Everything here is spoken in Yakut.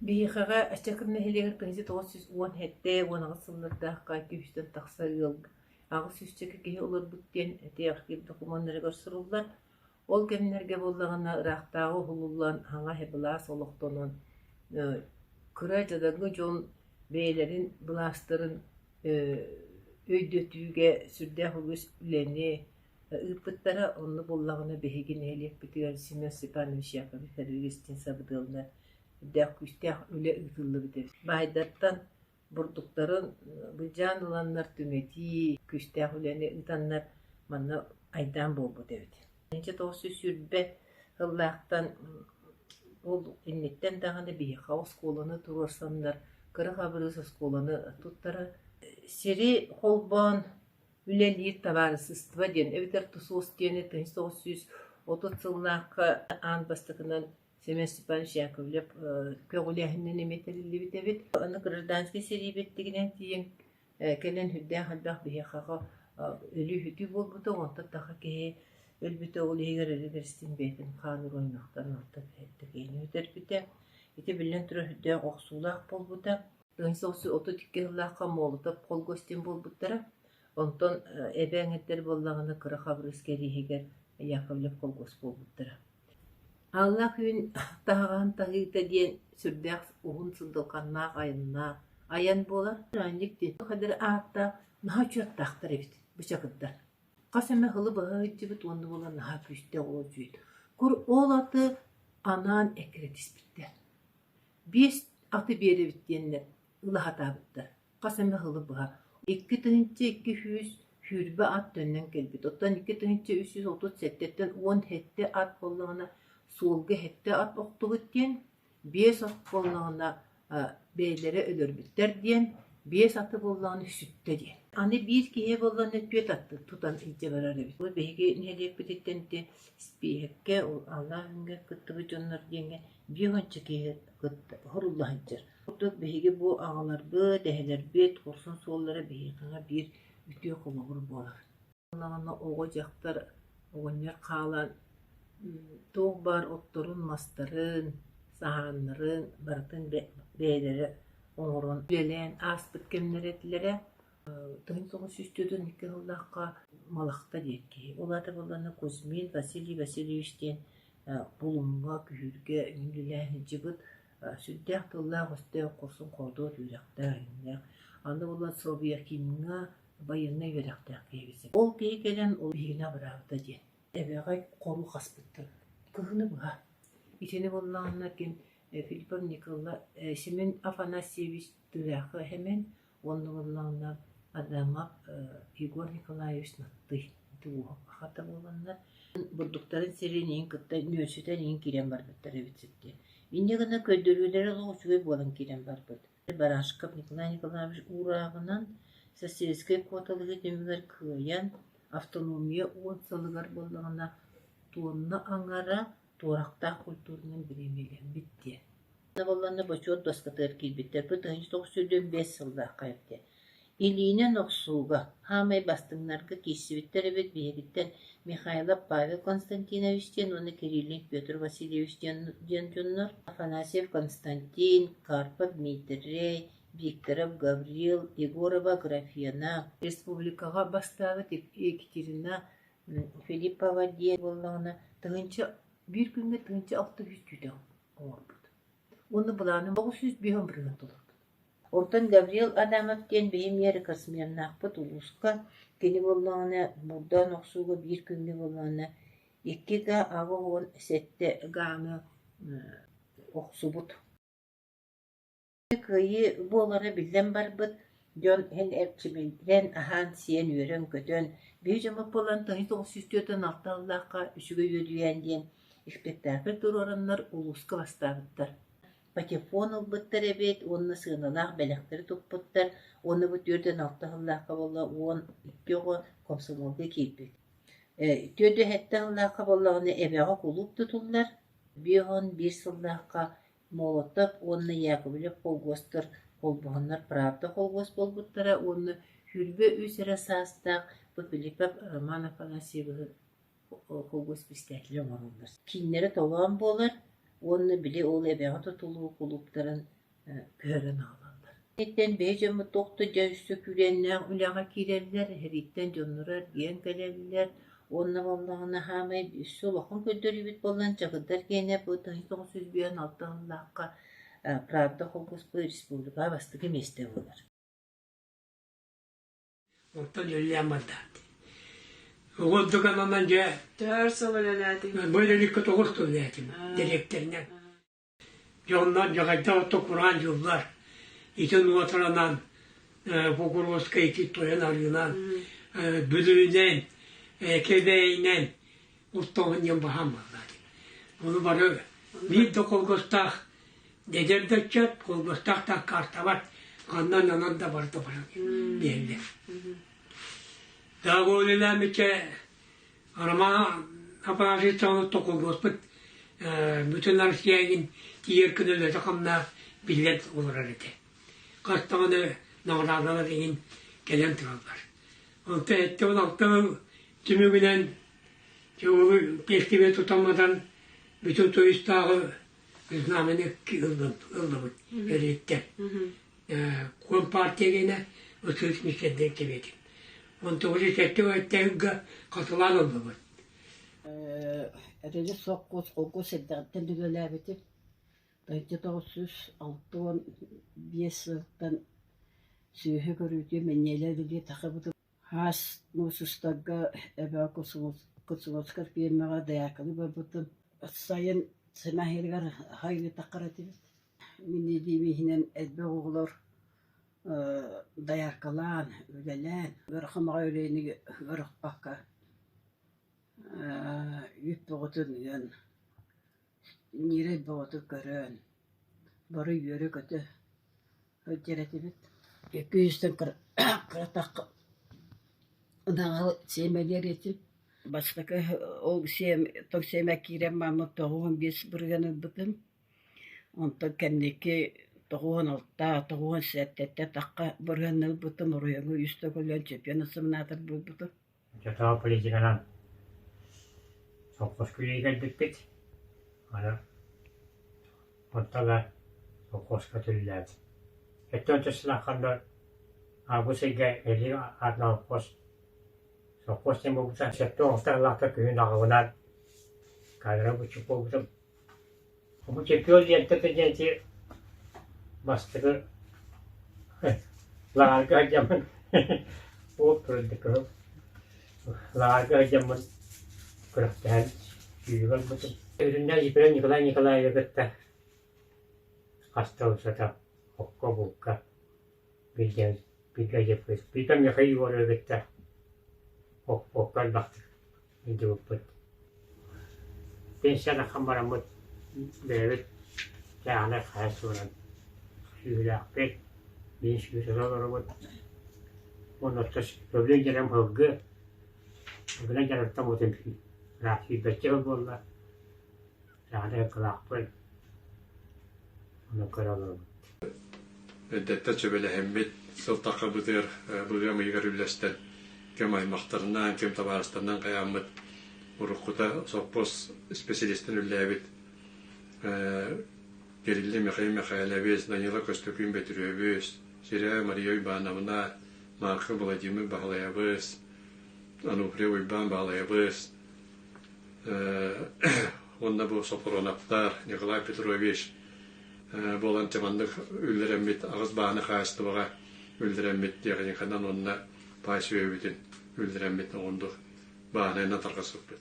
Биһиэхэҕэ Чакыр нэһилиэгэр 1917-18 сыллардаахха 200-тэн тахса ыал аҕыс сүүсчэкэ киһи олорбут диэн ити докумуоннарыгар суруллар. Ол кэмнэргэ буоллаҕына ыраахтааҕы уһулуллан хаҥа былаас олохтонон кыра дьадаҥы дьон бэйэлэрин былаастарын өйдөтүүгэ сүрдээх үгүс үлэни ыыппыттара. Онно буоллаҕына биһиги нэһилиэкпитигэр Семен Степанович Яковлев Эрвигистин сабыдыалынан үрдээх күүстээх үлэ ыытыллыбыт эбит. Баайдартан бурдуктарын былдьаан ыланнар түҥэтии күүстээх үлэни ыытаннар манна айдаан буолбут эбит. 1920 сыллаахтан ол инниттэн даҕаны биһиэхэ оскуоланы туруорсаннар кыра хабырыыс оскуоланы туттара сири холбоон үлэлиир табаарысыстыба диэн эбэтэр ТУСОС диэни 1930 сыллаахха аан бастакынан Семен Степанович Яковлев көҕүлээһининэн эмиэ тэриллибит эбит. Аны гражданскай сэрии бэттигинэн тиийэн кэлэн сүрдээх элбэх биһиэхэ өлүү-сүтүү буолбута, онтон таха киһи өлбүтэ, ол иһигэр өлүгэр бэйэтин хаан уруймахтарын орто киһини бүтэрбитэ. Ити биллэн турар сүрдээх охсуулаах буолбута. 1932 сыллаахха Молотов холгостин буолбуттара. Онтон эбэ эҥэрдэр буоллаҕына Кыра Хабырыыс кэриэһигэр Яковлев холгос буолбуттара. Ааллаах Үүн таһаҕаһын таһыыта диэн сүрдээх уһун сындылҕаннаах айаннаах айан буолар. Ыраанньык диэн хадыр ааттаах наһаа учуоттаахтар эбит бычакырдар. Хас эмэ сылы быһа сылдьыбыт уонна буолан наһаа күүстээх уол дьүөт. Кур ол аты анаан эккирэтиспиттэр. Биэс аты биэрэбит диэннэр ыла сатаабыттар. Хас эмэ сылы быһа. 22 220 ат төннөн кэлбит. Оттон 2337-ттэн 17 ат буоллаҕына, суолга сэттэ ат охтубут диэн, биэс ат буоллаҕына бэйэлэрэ өлөрбүттэр диэн, биэс аты буоллаҕына сүттэ диэн. Аны биир киһи буоллаҕына түөрт аты тутан илдьэ барар эбит. Бу биһиги нэһилиэкпититтэн ити испииһэккэ Аллаах Күҥҥэ кыттыбыт дьоннор диэҥҥэ биир уонча киһи кытта хорулла сылдьар. Курдук биһиги бу аҕаларбыт, эһэлэрбит хорсун суоллара биһиэхэ биир үтүө холобур буолар. Онно оҕо-дьахтар оҕонньор хаалан туох баар отторун-мастарын, саһааннарын барытын бэйэлэрэ оҥорон үлэлээн ааспыт кэмнэрэ этилэрэ. 1942 сыллаахха Малахта диэн киһи. Ол аата буоллаҕына Кузьмин Василий Васильевич диэн Булуҥҥа, Күһүүргэ үлэлээн сылдьыбыт сүрдээх тыллаах-өстөөх, хорсун-хоодуот үөрэхтээх иҥнээх. Аны буолан Совьякимҥа байыаннай үөрэхтээх киһи Ол киһи кэлэн ол биһигини абыраабыта диэн. Эбэҕэ хоруу хаспыттар. Кыһыны быһа. Итини буоллаҕына ким Филиппов Никола Семен Афанасьевич Тыраахы Хэмэн уонна буоллаҕына Адамов Егор Николаевич Наттый ити хата буоланнар бурдуктарын сирин иһин кытта нүөсүтэн иһин киирэн барбыттар эбит сирдиэн. Инньэ гына көрдөрүүлэрэ олох үчүгэй буолан киирэн барбыт. Барашков Николай Николаевич уурааҕынан социалистическай куоталаһыы түмүгэр кыайан, автономия уон сылыгар буоллаҕына туонна аҥара туорахтаах культуранан бириэмийэлэммит диэн. Буоллаҕына бочуот дуоскатыгар киирбиттэр. Бу 1925 сыллаахха эбитэ. Илиинэн охсууга хаамай бастыҥнарга киирсибиттэр эбит биһигиттэн Михайлов Павел Константинович диэн уонна Кириллин Петр Васильевич диэн, диэн дьоннор, Афанасьев Константин, Карпов Дмитрий, Викторов Гаврил, Егорова Графена, республикаҕа бастаабыт Екатерина Филиппова диэн буоллаҕына тыһыынча биир күҥҥэ 1600 түүтэх оҥорбут. Уонна былаанын 950 бырыһыан толорбут. Онтон Гаврил Адамов диэн биһи эмиэ рекордсменнаахпыт улууска. Кини буоллаҕына булдаан охсууга биир күҥҥэ буоллаҕына икки га 87 гааны охсубут. Кыайыы буолара биллэн барбыт дьон иһин эрчимирэн, аһаан-сиэн, үөрэн-көтөн, биһи дьоммут буолан 1946 сыллаахха «Үчүгэй үөдүйээн» диэн испэктээкил туруораннар улууска бастаабыттар. Патефон ылбыттар эбит уонна сыаналаах бэлэхтэри туппуттар уонна бу 46 сыллаахха буолла 12 оҕо комсомолга киирбит. 47 сыллаахха буоллаҕына Эбэҕэ кулууп тутуллар, 51 сыллаахха Молотов уонна Яковлев холкуостар холбоһоннор Правда холкуос буолбуттара уонна 23 эрэ саастаах Филиппов Роман Афанасьевиһы холкуос председателэ оҥороллор. Кииннэрэ толоон буолар уонна били ол эбэҕэ тутулуу кулууптарын Көһөрөн аҕалаллар. Итинтэн бэйэ дьоммут туох да дьэ өссө күүрээннээх үлэҕэ киирэллэр, эһэриттэн дьонноро эргийэн кэлэллэр уонна буоллаҕына саамай өссө улахан көрдөрүүбүт буоллан Чакырдар киэнэ бу 1956 сыллаахха Правда холкуоспут республикаҕа бастакы миэстэ буолар. Онтон үлэлээн бардаат. Оҕо ананан дьэ Төһөр сыл үлэлээтиҥ? Бу үлэликкэ тоҕус сыл үлэлээтим дириэктэринэн. Дьоннор дьаҕайда отто кураан дьыллар ити нуотаранан Покровскай ити тойон арыынан Бүлүүнэн Кэбээйинэн оттоһун диэн баһаам буолла. Ону бары биир да холкуостаах эдэр да ыччат холкуостаах да аккаастабат ханнан анан да барыта баран биэрэллэр. Дагы үлэлээммиччэ Роман Афанасьевич холкуоспут бүтүн Россия иһин тиийэр күн үлэтэ-хамнаһа биллэн олорор этэ. Хас даҕаны наҕараадалар иһин кэлэн тураллар. Онтон 76 түмүгүнэн пиэстибэ тутамматан бүтүн Союзтааҕы знамени ыллыбыт эриттэн. Компартия гэнэ ытыыс миссэрдэр кэбиэтин. Онтон уже сэттэ өттөһүггэ хатылаан ыллыбыт. Эрэли сопхуос холкуос эрдэҕиттэн үлэлээбитим. Тыһыынча 965 сылтан сүөһү көрүүтү мэнньиэлэ үлэлии тахсыбытым. Хаас муус устарга эбээ Косолоцкай пиэрмэҕэ дояркалыы барбытым. Сайын сэмэһииригэр хайыытаххар этибит. Мин илиим иһинэн элбэх оҕолор дояркалаан, үлэлээн, ыарахан баҕайы үлэни ыарахпакка үүт бөҕөтүн ыан, ньирэй бөҕөтүн көрөн, бары үөрэ-көтө сылдьар этибит. Икки-үстэн кыратахха ынаҕы сиэмэлиэр этим. Бастакы ол тоҥ сиэмэ киирэн бараммыт 95 бырыһыан ылбытым. Онтон кэнники 96, 97 тахха бырыһыан ылбытым, оройуоҥҥа үс төгүлүн чемпион осеменатор буолбутум. Оччотооҕу политиканан совхозка үлэлии кэлбиппит. Аны онтон ыла совхозка түллээбит. Өттөн сылаахханна август ыйга Элии аатынан совхоз совхоз диэн буолбута. Сэттэ оҕустар ылаахтар күһүн аҕабынаан камера буччук буолбутум. Бу чемпион лиэнтэтэ диэн ити бастакы лааҕырга сылдьаммын уол турар лааҕырга сылдьаммын күрэхтэһэн сүүрүк ылбытым. Үрүннээх Ефрем Николай Николаевы кытта хаста ылсата окко булка билгэ билгэ Питер Михаил Егоровы кытта окко элбэхтик Илдьибиппит. Пенсияны ахан бараммыт бэйэбит чааһынай хаһаайыстыбанан сүөһүлээхпит, биир сүөһү олоробут. Уонна оттон сөбүлээн дьарыгым сылгы, сылгынан дьарыктаммытым ыраах сүүрбэччэ сыл буолла. Чааһынай сылгылаахпын, ону көрө олоробут. Эрдэттэн сүбэлэһэммит, сыл таххабытыгар быгыам ыйыгар үллэстэн, ким аймахтарынан, ким табаарыстарынан хайааммыт, уруккута сопхуос исписэлиистэн үллээбит Кирилли Михаил Михайлович, Данила Көстөкүүн Бөтүрүөбүс, Сирэ Мария Уйбаановна, Марка Владимир Баһылайабыс, Ануфрий Уйбаан Баһылайабыс, уонна бу Соппуруонаптар, Николай Петрович, буолан маннык үллэрэммит аҕыс бааны хаһаайыстыбаҕа үллэрэммит тиэхиньиканан уонна паай сүөһүбүтүн үллэрэммит оҕундук баанайынан тарҕаспыппыт.